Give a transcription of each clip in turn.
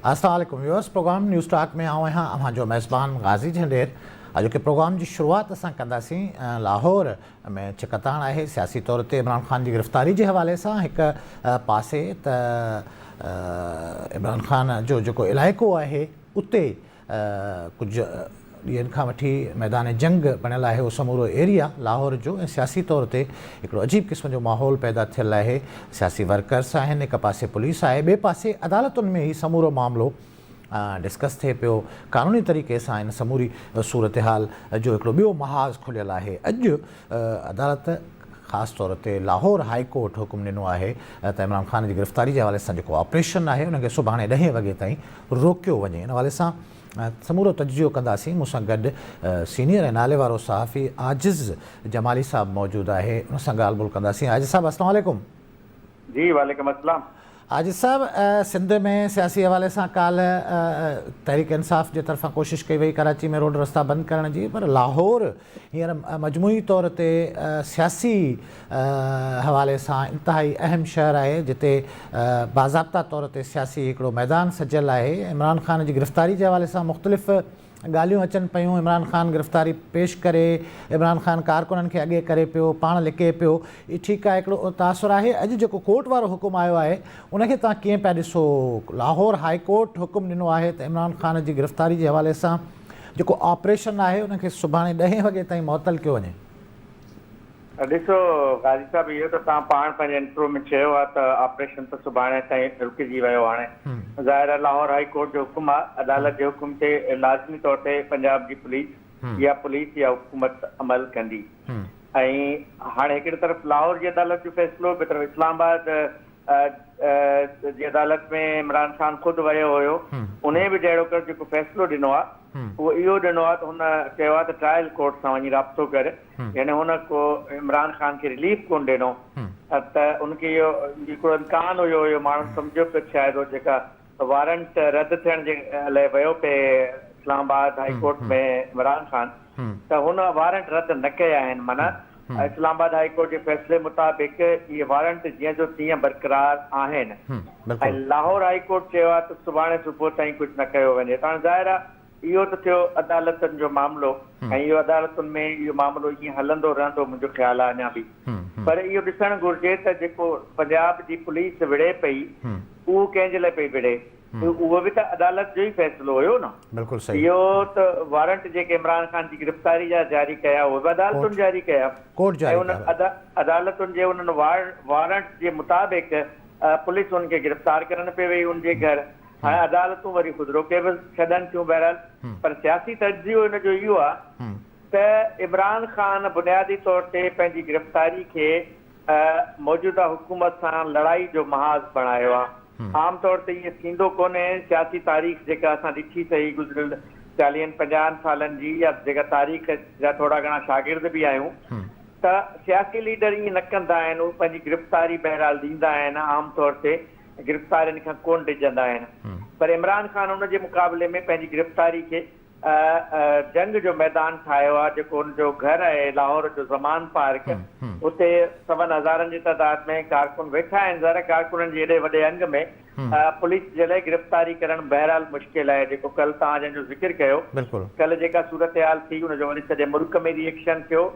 السلام عليڪم viewers programme news talk ۾ آئون آهيان اوهان جو ميزبان غازي جهنڊير اڄوڪي پروگرام جي شروعات اسان ڪنداسين لاهور ۾ ڇڪتاڻ آهي سياسي طور تي عمران خان جي گرفتاري جي حوالي سان هڪ پاسي ته عمران خان جو جيڪو علائقو آهي اتي ڪجهه ڏينهن کان وٺي ميدان جنگ بڻيل آهي اهو سمورو ايريا لاهور جو ۽ سياسي طور تي هڪڙو عجيب قسم جو ماحول پيدا ٿيل آهي سياسي ورڪرس آهن هڪ پاسي پوليس آهي ٻئي پاسي عدالتن ۾ هي سمورو معاملو ڊسڪس ٿئي پيو قانوني طريقي سان ان سموري صورتحال جو هڪڙو ٻيو محاذ کليل آهي اڄ عدالت خاص طور تي لاهور هائي ڪورٽ حڪم ڏنو آهي ته عمران خان جي گرفتاري جي حوالي سان جيڪو آپريشن آهي ان کي سڀاڻي ڏهين وڳي تائين روڪيو وڃي ان حوالي سان سمورو تجزيو ڪنداسين مون سان گڏ سينيئر ۽ نالي وارو صحافي عاجز جمالي صاحب موجود آهي ان سان ڳالهه ٻولهه ڪنداسين عاجز صاحب السلام عليڪم. جي وعليڪم السلام. عاجز صاحب سنڌ ۾ سياسي حوالي سان ڪالهه تحريڪ انصاف جي طرفان ڪوشش ڪئي وئي ڪراچي ۾ روڊ رستا بند ڪرڻ جي پر لاهور هينئر مجموعي طور تي سياسي حوالي سان انتهائي اهم شهر آهي جتي باضابطا طور تي سياسي هڪڙو ميدان سجيل آهي عمران خان جي گرفتاري جي حوالي سان مختلف ڳالهيون اچن پيون، عمران خان گرفتاري پيش ڪري، عمران خان ڪارڪنن کي اڳي ڪري پيو، پاڻ لڪي پيو، اهي ٺيڪ آهي هڪڙو تاثر آهي، اڄ جيڪو ڪورٽ وارو حڪم آيو آهي ان کي توهان ڪيئن پيا ڏسو، لاهور هائي ڪورٽ حڪم ڏنو آهي ته عمران خان جي گرفتاري جي حوالي سان جيڪو آپريشن آهي ان کي سڀاڻي ڏهين وڳي تائين معطل ڪيو وڃي. ڏسو غازي صاحب اهو ته توهان پاڻ پنهنجي انٽرويو ۾ چيو آهي ته آپريشن ته سڀاڻي تائين رڪجي ويو هاڻي ظاهر آهي لاهور هائي ڪورٽ جو حڪم آهي عدالت جي حڪم تي لازمي طور تي پنجاب جي پوليس يا پوليس يا حڪومت عمل ڪندي ۽ هاڻي هڪڙي طرف لاهور جي عدالت جو فيصلو ٻئي طرف اسلام آباد جي عدالت ۾ عمران خان خود ويو هيو انهي به جهڙوڪر جيڪو فيصلو ڏنو آهي اهو اهو ڏنو آهي ته هن چيو آهي ته ٽرائل ڪورٽ سان وڃي رابطو ڪر يعني هن ڪو عمران خان کي رليف ڪونه ڏنو ته ان کي اهو هڪڙو امڪان هيو اهو ماڻهن سمجهيو پيو شايد هو جيڪا وارنٽ رد ٿيڻ جي لاء ويو پئي اسلام آباد هائي ڪورٽ ۾ عمران خان ته هن وارنٽ رد نه ڪيا آهن معنيٰ اسلام آباد هائي ڪورٽ جي فيصلي مطابق اهي وارنٽ جيئن جو تيئن برقرار آهن ۽ لاهور هائي ڪورٽ چيو آهي ته سڀاڻي صبح تائين ڪجهه نه ڪيو وڃي ته هاڻي ظاهر آهي اهو ته ٿيو عدالتن جو معاملو ۽ اهو عدالتن ۾ اهو معاملو ائين هلندو رهندو منهنجو خيال آهي اڃا به پر اهو ڏسڻ گهرجي ته جيڪو پنجاب جي پوليس وڙهي پئي اهو ڪنهن جي لاء پئي وڙهي اهو به ته عدالت جو ئي فيصلو هيو نه بلڪل صحيح اهو ته وارنٽ جيڪي عمران خان جي گرفتاري جا جاري ڪيا اهي به عدالتن جاري ڪيا ڪورٽ جاري ڪيا ۽ عدالتن جي انهن وارنٽ جي مطابق پوليس ان کي گرفتار ڪرڻ پئي وئي ان جي گهر هاڻي عدالتون وري خود روڪي به ڇڏن ٿيون بهرحال پر سياسي تجزيو ان جو اهو آهي ته عمران خان بنيادي طور تي پنهنجي گرفتاري کي موجوده حڪومت سان لڙائي جو محاذ بڻايو آهي. عام طور تي ائين ٿيندو ڪونهي سياسي تاريخ جيڪا اسان ڏٺي سهي گذريل چاليهن پنجاهن سالن جي يا جيڪا تاريخ جا ٿورا گهڻا شاگرد به آهيون ته سياسي ليڊر ائين نه ڪندا آهن اهي پنهنجي گرفتاري بهرحال ڏيندا آهن عام طور تي گرفتارين کان ڪونه ڊڄندا آهن پر عمران خان ان جي مقابلي ۾ پنهنجي گرفتاري کي جنگ جو ميدان ٺاهيو آهي جيڪو ان جو گهر آهي لاهور جو زمان پارڪ اتي سون هزارن جي تعداد ۾ ڪارڪن ويٺا آهن ظاهر آهي ڪارڪنن جي ايڏي وڏي انگ ۾ پوليس جي لاء گرفتاري ڪرڻ بهرحال مشڪل آهي جيڪو ڪل توهان جنهن جو ذڪر ڪيو ڪل جيڪا صورتحال ٿي ان جو وري سڄي ملڪ ۾ ري ايڪشن ٿيو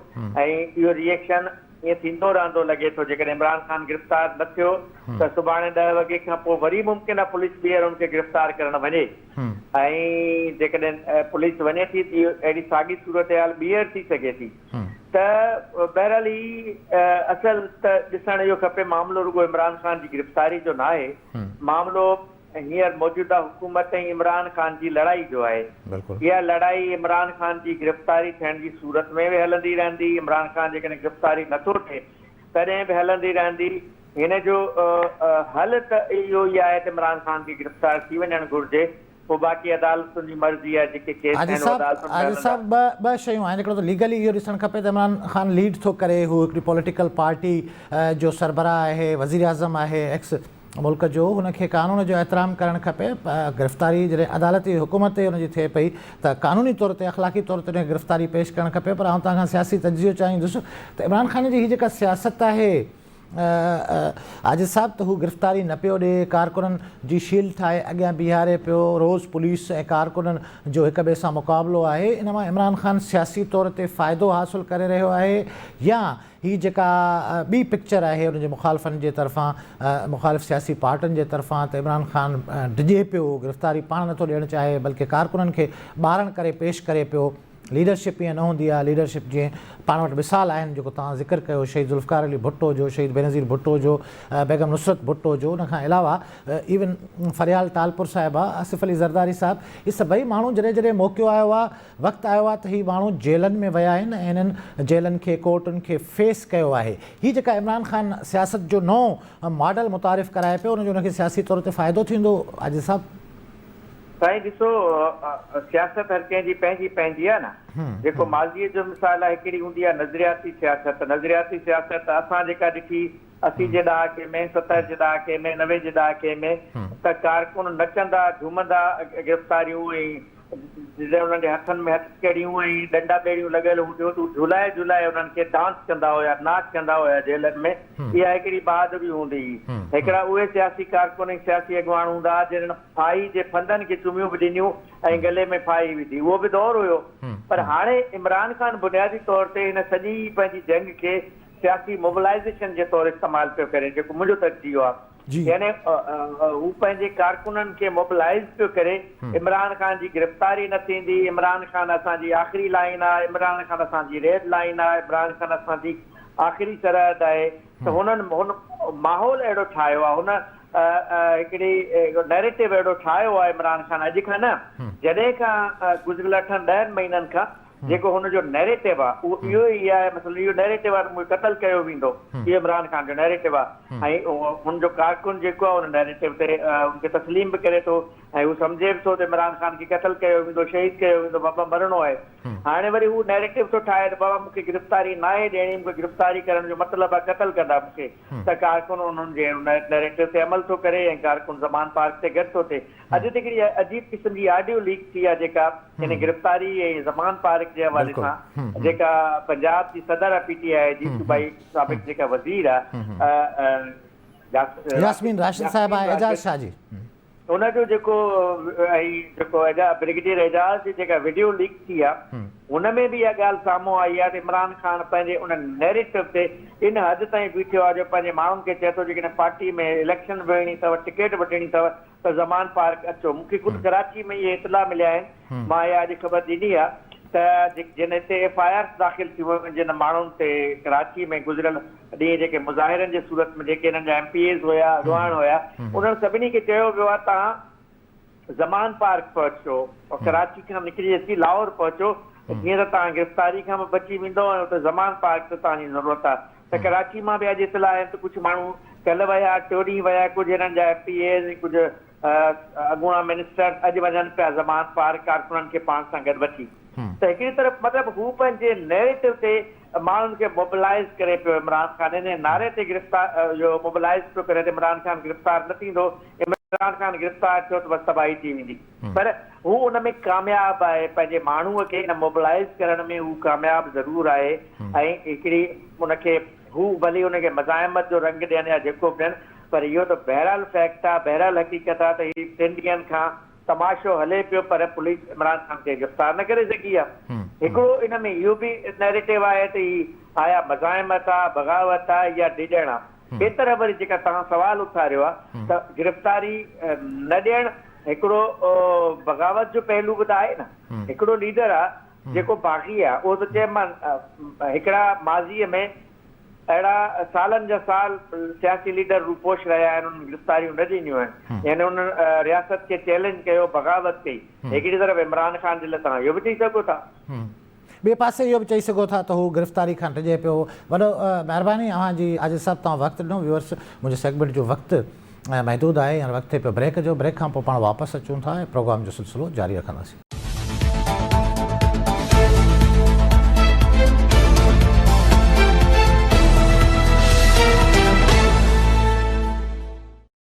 ۽ اهو ري ايڪشن ائين ٿيندو رهندو لڳي ٿو جيڪڏهن عمران خان گرفتار نه ٿيو ته سڀاڻي ڏهه وڳي کان پوء وري ممڪن آهي پوليس ٻيهر ان کي گرفتار ڪرڻ وڃي ۽ جيڪڏهن پوليس وڃي ٿي ته اهو اهڙي ساڳي صورتحال ٻيهر ٿي سگهي ٿي ته بهرحال هي اصل ته ڏسڻ اهو کپي معاملو رڳو عمران خان جي گرفتاري جو ناهي معاملو هينئر موجوده حڪومت ۽ عمران خان جي لڙائي جو آهي. اها لڙائي عمران خان جي گرفتاري ٿيڻ جي صورت ۾ به هلندي رهندي، عمران خان جيڪڏهن گرفتاري نٿو ٿئي تڏهن به هلندي رهندي. هن جو حل ته اهو ئي آهي ته عمران خان کي گرفتار ٿي وڃڻ گهرجي، پوء باقي عدالتن جي مرضي آهي، جيڪي ڪيس حاجي آهن اهي صاحب عدالتن ۾ حاجي هلندا. صاحب ٻه شيون آهن هڪڙو ته ليگلي اهو ڏسڻ کپي ته عمران خان ليڊ ٿو ڪري هو هڪڙي پوليٽيڪل پارٽي جو سربراهه آهي وزيراعظم آهي ايڪس ملڪ جو هن کي قانون جو احترام ڪرڻ کپي، گرفتاري جڏهن عدالتي حڪم تي ان جي ٿئي پئي ته قانوني طور تي اخلاقي طور تي ان کي گرفتاري پيش ڪرڻ کپي پر آئون توهان کان سياسي تجزيو چاهيندس ته عمران خان جي هي جيڪا سياست آهي عاجز صاحب ته هو گرفتاري نه پيو ڏي، ڪارڪنن جي شيلڊ ٺاهي اڳيان بيهاري پيو، روز پوليس ۽ ڪارڪنن جو هڪ ٻئي سان مقابلو آهي، ان مان عمران خان سياسي طور تي فائدو حاصل ڪري رهيو آهي يا هي جيڪا ٻي پڪچر آهي ان جي مخالفن جي طرفان مخالف سياسي پارٽين جي طرفان ته عمران خان ڊڄي پيو، گرفتاري پاڻ نٿو ڏيڻ چاهي بلڪه ڪارڪنن کي ٻارڻ ڪري پيش ڪري پيو. ليڊرشپ ائين نه هوندي آهي، ليڊرشپ جيئن پاڻ وٽ مثال آهن جيڪو توهان ذڪر ڪيو شهيد ذوالفقار علي ڀٽو جو، شهيد بينظير ڀٽو جو، بيگم نصرت ڀٽو جو، ان کان علاوه ايون فريال ٽالپر صاحبه، آصف علي زرداري صاحب، هي سڀئي ماڻهو جڏهن جڏهن موقعو آيو آهي، وقت آيو آهي ته هي ماڻهو جيلن ۾ ويا آهن ۽ انهن جيلن کي ڪورٽن کي فيس ڪيو آهي. هي جيڪا عمران خان سياست جو نئون ماڊل متعارف ڪرائي پيو ان جو ان کي سياسي طور تي فائدو ٿيندو عاجز صاحب؟ سائين ڏسو سياست هر ڪنهن جي پنهنجي پنهنجي آهي نه جيڪو ماضيء جو مثال آهي هڪڙي هوندي آهي نظرياتي سياست نظرياتي سياست اسان جيڪا ڏٺي 80 جي ڏهاڪي ۾ 70 جي ڏهاڪي ۾ 90 جي ڏهاڪي ۾ ته ڪارڪن نچندا جهومندا گرفتاريون ۽ جڏهن انهن جي هٿن ۾ هٿڪڙيون ۽ ڏنڊا ٻيڙيون لڳل هونديون ته هو جهولائي جهولائي انهن کي ڊانس ڪندا هيا ناچ ڪندا هيا جيلن ۾ اها هڪڙي بهادري هوندي هئي هڪڙا اهي سياسي ڪارڪن ۽ سياسي اڳواڻ هوندا هئا جن ڦاهي جي ڦندن کي چميون به ڏنيون ۽ گلي ۾ ڦاهي وڌي. اهو به دور هيو. پر هاڻي عمران خان بنيادي طور تي هن سڄي پنهنجي جنگ کي سياسي موبلائيزيشن جي طور استعمال پيو ڪري جيڪو منهنجو تجزيو آهي. يعني هو پنهنجي ڪارڪنن کي موبلائيز پيو ڪري، عمران خان جي گرفتاري نه ٿيندي، عمران خان اسان جي آخري لائين آهي، عمران خان اسان جي ريڊ لائين آهي، عمران خان اسان جي آخري سرحد آهي ته هنن هن ماحول اهڙو ٺاهيو آهي، هن هڪڙي نيريٽو اهڙو ٺاهيو آهي عمران خان اڄ کان نه جڏهن کان گذريل اٺن ڏهن مهينن کان جيڪو هن جو نيريٽو آهي اهو اهو ئي آهي مثلا اهو نيريٽو آهي ته مون کي قتل ڪيو ويندو اهو عمران خان جو نيريٽو آهي ۽ هن جو ڪارڪن جيڪو آهي ان نيريٽو تي ان کي تسليم به ڪري ٿو ۽ هو سمجهي به ٿو ته عمران خان کي قتل ڪيو ويندو شهيد ڪيو ويندو بابا مرڻو آهي هاڻي وري هو نيريٽو ٿو ٺاهي ته بابا مون کي گرفتاري ناهي ڏيڻي مون کي گرفتاري ڪرڻ جو مطلب آهي قتل ڪندا مون کي ته ڪارڪن انهن جي ان نيريٽو تي عمل ٿو ڪري ۽ ڪارڪن زمان پارڪ تي گڏ ٿو ٿئي. اڄ ته هڪڙي عجيب قسم جي آڊيو ليڪ ٿي آهي جيڪا ان گرفتاري ۽ زمان پارڪ جي حوالي سان جيڪا پنجاب جي صدر آهي پي ٽي آء جي صوبائي سابق جيڪا وزير آهي ياسمين راشد صاحب آهي اعجاز شاهه جي. ان جو جيڪو ۽ جيڪو برگيڊيئر اعجاز جي جيڪا وڊيو ليڪ ٿي آ ان ۾ به اها ڳالهه سامهون آئي آ ته عمران خان پنهنجي ان نيريٽو تي ان حد تائين بيٺو آ جو پنهنجي ماڻهن کي چئي ٿو جيڪڏهن پارٽي ۾ اليڪشن وڙهڻي اٿو ٽڪيٽ وٺڻي اٿو ته زمان پارڪ اچو مون کي خود ڪراچي ۾ اهي اطلاع مليا آهن مان اها اڄ خبر ڏني آ ته جن هتي ايف I آرز داخل ٿيون آهن جن ماڻهن تي ڪراچي ۾ گذريل ڏينهن جيڪي مظاهرن جي صورت ۾ جيڪي هنن جا ايم پي ايز هيا اڳواڻ هيا انهن سڀني کي چيو ويو آهي توهان زمان پارڪ پهچو ڪراچي کان نڪري اچي لاهور پهچو جيئن ته توهان گرفتاري کان به بچي ويندو ۽ اتي زمان پارڪ تي توهان جي ضرورت آهي ته ڪراچي مان به اڄ اطلاع آهن ته ڪجهه ماڻهو ڪلهه ويا ٽيو ڏينهن ويا ڪجهه هنن جا ايم پي ايز ۽ ڪجهه اڳوڻا منسٽر اڄ وڃن پيا زمان پارڪ ڪارڪنن کي پاڻ سان گڏ وٺي ته هڪڙي طرف مطلب هو پنهنجي نيريٽو تي ماڻهن کي موبلائيز ڪري پيو عمران خان انهي نعري تي گرفتار اهو موبلائيز پيو ڪري ته عمران خان گرفتار نه ٿيندو عمران خان گرفتار ٿيو ته بس تباهي ٿي ويندي پر هو ان ۾ ڪامياب آهي پنهنجي ماڻهو کي ان موبلائيز ڪرڻ ۾ هو ڪامياب ضرور آهي ۽ هڪڙي ان کي هو ڀلي ان کي مزاحمت جو رنگ ڏين يا جيڪو به ڏين پر اهو ته بهرحال فيڪٽ آ، بهرحال حقيقت آ ته هي ٽن ڏينهن کان تماشو هلي پيو پر پوليس عمران خان کي گرفتار نه ڪري سگهي آ. هڪڙو ان ۾ اهو به نيريٽو آهي ته هي آيا مزاحمت آ، بغاوت آ يا ڊڄڻ آ. ٻئي طرف وري جيڪا توهان سوال اٿاريو آ ته گرفتاري نه ڏيڻ هڪڙو بغاوت جو پهلو به ته آهي نه. هڪڙو ليڊر آ جيڪو باغي آ اهو ٿو چئي مان هڪڙا ماضيء ۾ اهڙا سالن جا سال سياسي ليڊر روپوش رهيا آهن انهن گرفتاريون نه ڏنيون آهن يعني انهن رياست کي چئلينج ڪيو بغاوت ڪئي هڪڙي طرف عمران خان جي لاء توهان اهو به چئي سگهو ٿا. ٻئي پاسي اهو به چئي سگهو ٿا ته هو گرفتاري کان ڊڄي پيو. وڏو مهرباني اوهان جي عاجز صاحب توهان وقت ڏنو ويورس منهنجي سيگمينٽ جو وقت محدود آهي هينئر وقت ٿئي پيو بريڪ جو بريڪ کان پوء پاڻ واپس اچون ٿا ۽ پروگرام جو سلسلو جاري رکنداسين.